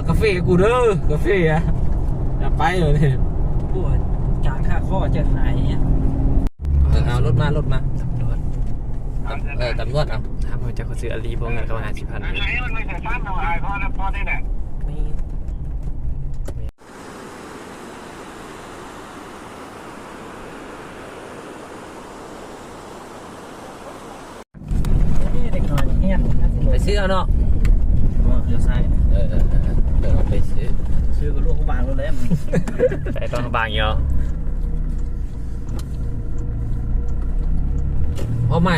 ກາເຟກູເດີ ກາເຟອະ ຢ່າໄປເລີຍນີ້. ໂອ້ຍ ກາງຄາຄໍຈະຫາຍ. ເອີ ເອົາລົດມາ ລົດມາ. ຕຳຫຼວດ ເອີ ຕຳຫຼວດ ເອົາ. ຖາມວ່າເຈົ້າເຂົາຊື່ອາລີບໍ່ ເງິນເຂົາຫ້າສິບພັນ. ໄປຊື້ເອົາເນາະ. ບໍ່ ລ້ຽວຊ້າຍ. ເອີ ເອີ ເອີ ເອີ ໄປຊື້ ຊື້ກໍລວງບາງໂລດແຫຼະ. ໄປຕ້ອງບາງຢູ່. ເປົ້າໝາຍ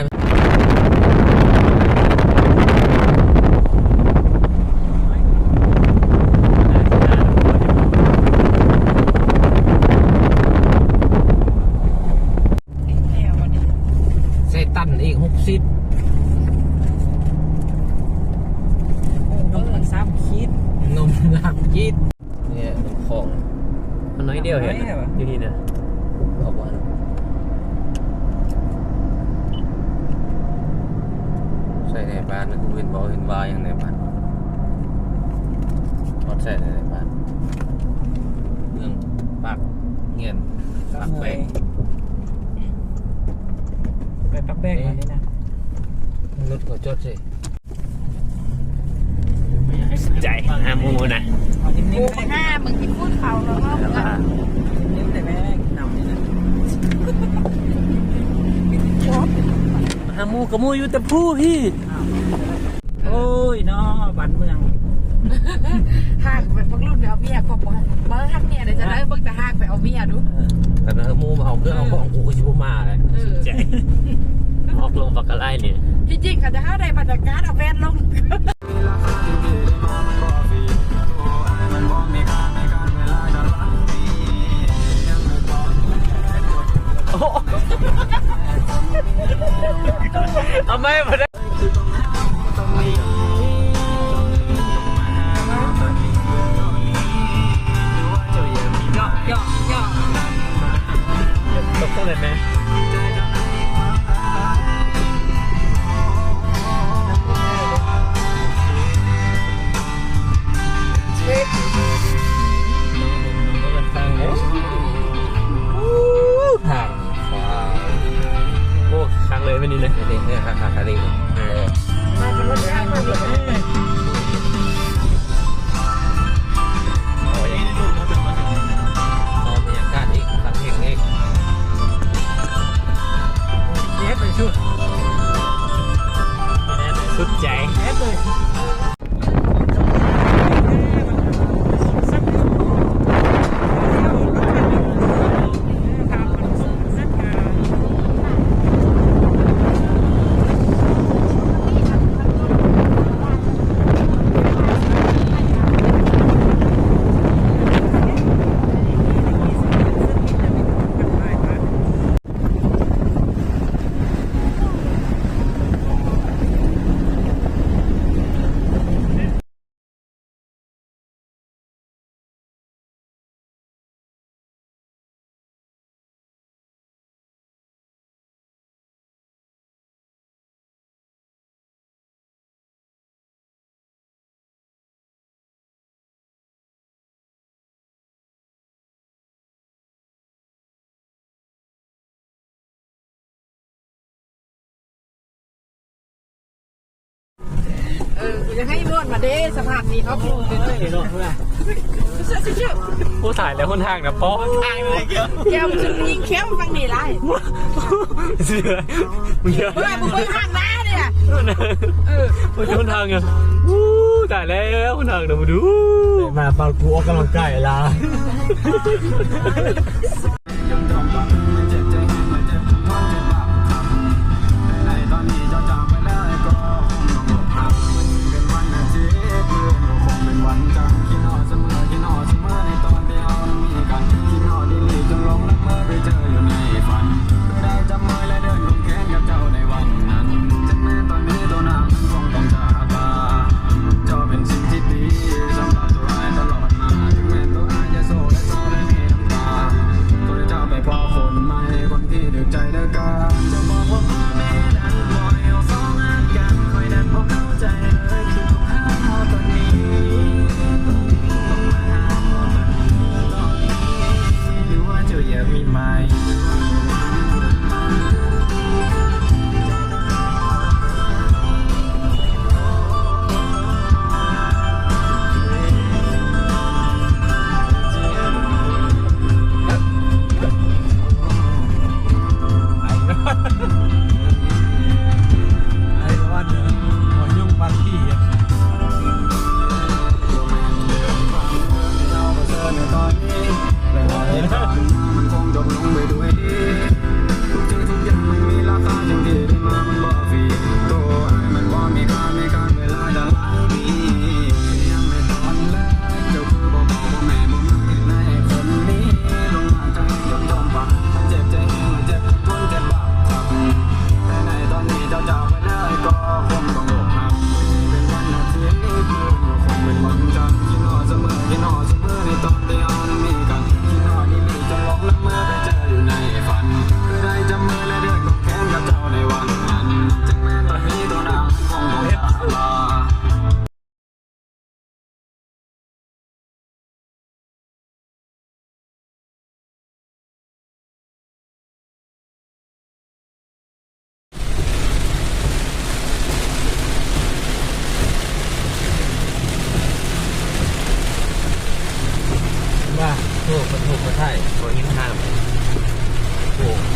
ໃສ່ຕັນອີກຫົກສິບ. ໂອ້ ນົມມັນສາມຂີດ ນົມສາມຂີດ. ນີ້ຂອງ ມັນໜ້ອຍດຽວເຫັນ ໜ້ອຍດຽວ ຢູ່ນີ້ນະ. ເອົາບໍ່ ໃສ່ໃນບ້ານນະ ເຫັນບໍ່ ເຫັນວ່າຫຍັງໃນບ້ານ. ຮອດໃສ່ໃນບ້ານ ເມືອງປາກງຽນ ປາກແບງ. ໄປປາກແບງມານີ້ນະ ລົດເຂົາຈອດໃສ່ ໃຈຫາໝູ່ນະ. ໝູ່ບັກຫາ ມຶງກິນປູນເຂົາແລ້ວເວົ້າ ກິນແດ່ແມ່ ກິນນ້ຳນີ້ນະ. ຫາໝູ່ກະໝູ່ຢູ່ແຕ່ພູພີ້. ໂອ້ຍເນາະ ບ້ານເມືອງ ຫາກແບບພວກລຸ້ນໄປເອົາເມຍ ພວກບໍ່ ບໍ່ຮັກເມຍໄດ້ຈັ່ງໃດ. ເອີ ເບິ່ງແຕ່ຫາກໄປເອົາເມຍດູ. ເອີ ຄັນວ່າໝູ່ມາເອົາເຄື່ອງເອົາຂອງ ເອີ ກູກໍຊິບໍ່ມາແຫຼະ. ເອີ ໃຈ ອອກລົງບັກກະໄລນີ້ ທີ່ຈິງເຂົາຈະຫາໄດ້ບັນຍາກາດ ເອົາແວ່ນລົງ. ໂອ້ ເອົາໄມ້ບໍ່ໄດ້. ໂອ້ ຄັກເລີຍມື້ນີ້ເລີຍ. ນີ້ ນີ້ ຄັກໆ ຄັກໆ ນີ້ ເອີ ມາເປັນລົດທາງມາເລີຍ. ໂອ້ຍ ເອົາບັນຍາກາດອີກ ຟັງເພງອີກ. ເຮັດໄປສຸດ ສຸດໃຈ ເຮັດເລີຍ. ເອີ ຢາກໃຫ້ໂຫວດມາເດ້ ສະພາບນີ້ເນາະ. ໂອ້ ຕາຍແລ້ວ ຫົນທາງນະ ເປາະ ແກ້ວ ຍິງແຄ້ວຝັ່ງນີ້ຫຼາຍ. ເສືອ ມຶງເຊື່ອ ເບິ່ງທາງໜ້ານີ້ນະ. ເອີ ຫົນທາງ ອູ້ ຕາຍແລ້ວ ຫົນທາງນະ ມາດູ ມາບາງກູອອກກຳລັງກາຍຫຼາຍ. ເຈົ້າເປັນສິ່ງທີ່ດີສຳລັບຕົວອ້າຍຕະຫຼອດມາ ເຖິງແມ່ນຕົວອ້າຍຈະໂສກ ແລະ ເສົ້າ ແລະ ມີນ້ຳຕາ ກໍ ບໍ່ໄດ້ ບໍ່ເຫັນທາງ. ໂອ້